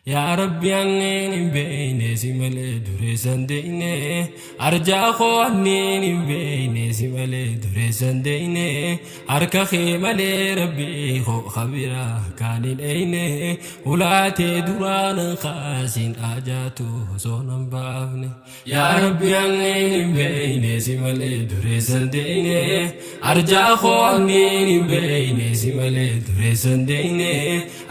Yaa Rabbi anneen hin beeyne si malee dureessan deeyne, arjaa koo anneen hin beeyne si malee dureessan deeyne, harka kee malee Rabbii koo kabiraa kaan hin eeyne, ulaatee duraan kaasin ajaatu osoo nan baafne. Yaa Rabbi anneen hin beeyne si malee dureessan deeyne, arjaa koo anneen hin beeyne si malee dureessan deeyne,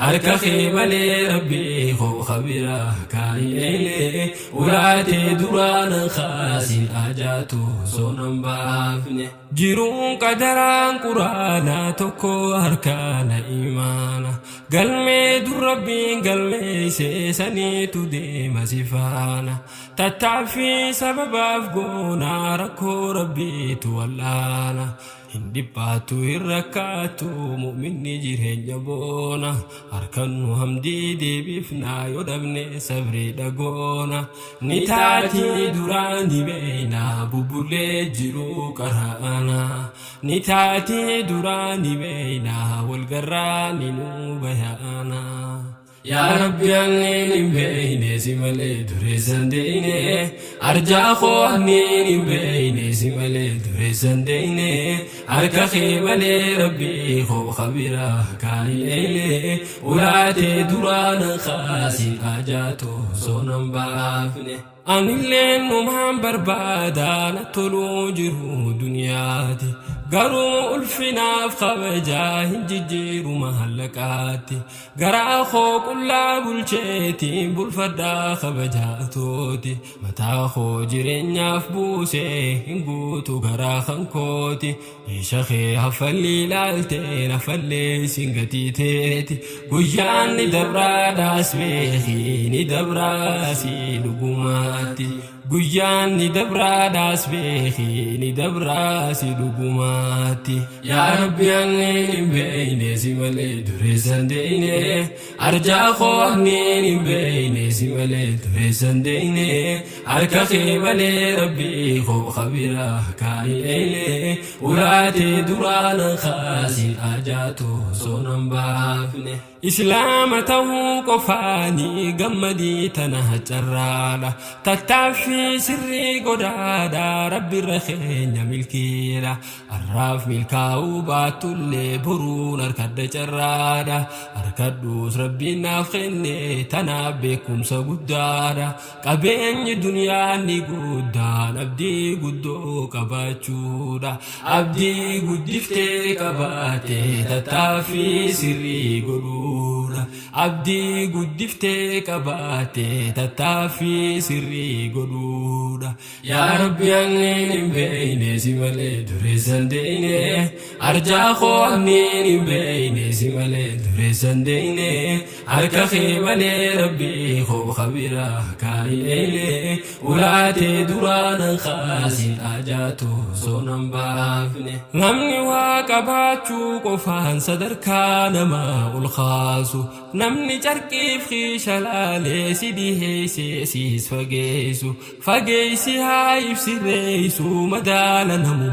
harka kee malee Rabbii koo kabiraa kaan hin eeyne, ulaatee duraan kaasin ajaatu osoo nan baafne. Jiruun qadaraan quraanaa tokko harkaana imaana, galmee dur Rabbiin galmeessee saniitu deema si faana. Tattaaffii sababaaf goonaa rakkoo Rabbiitu wal'aana. Hin dhiphaatu hin rakkaatu mu'minni jireenya boona, harkannu hamdii deebifnaa yoo dhabne sabrii dhagoona. Ni taatii duraa ni beeyna bubbullee jiruu qaraana. Ni taatii duraa ni beeyna walgarraa ni nuu bayaana. Yaa Rabbi anneen hin beeyne si malee dureessan deeyne, arjaa koo anneen hin beeyne si malee dureessan deeyne, harka kee malee Rabbii koo kabiraa kaan hin eeyne, ulaatee duraan kaasin ajaatu osoo nan baafne. Anilleen numaan barbaada na toluu jiru duniyaati, garuu ulfinaaf kabajaa hin jijjiiru mahallaqaatti. Garaa koo qullaa bulcheetiin bulfadhaa kabajaatooti, mataa koo jireenyaaf buusee hin guutu garaa kan kooti. Meesha kee haffalli ilaaltee nafallee sin gatii teeti, guyyaan ni dabraadhaas beeki ni dabraasi dhugumaatti. Guyyaan ni dabraadhaas beeki ni dabraasi dhugumaatti. Yaa Rabbi anneen hin beeyne si malee dureessan deeyne, arjaa koo anneen hin beeyne si malee dureessan deeyne, harka kee malee Rabbii koo kabiraa kaan hin eeyne, ulaatee duraan kaasin ajaatu osoo nan baafne. Islaama ta'uu qofaanii gammadii tana carraadha, tattaaffii sirrii godhaadha Rabbirra keenya milkiidha. Har'aaf milkaa'uu baattullee boruun harkadha carraadha, harkadhuus Rabbiin naaf kenne tanaaf beekumsa guddaadha. Qabeenyi duniyaa ni guddaan abdii guddoo qabaachuudha, abdii guddiftee qabaate tattaaffii sirrii godhuudha. Abdii guddiftee qabaate tattaaffii sirrii godhuudha. Yaa Rabbi anneen hin beeyne si malee dureessan deeyne, arjaa koo anneen hin beeyne si malee dureessan deeyne, harka kee malee Rabbii koo kabiraa kaan hin eeyne, ulaatee duraan kaasin ajaatu osoo nan baafne. Namni waa qabaachuu qofaan sadarkaa namaa ol kaasu, namni carqiif kiisha laalee si dhiheessee siis fageessu, fageessi haa ibsireessu madaala namu.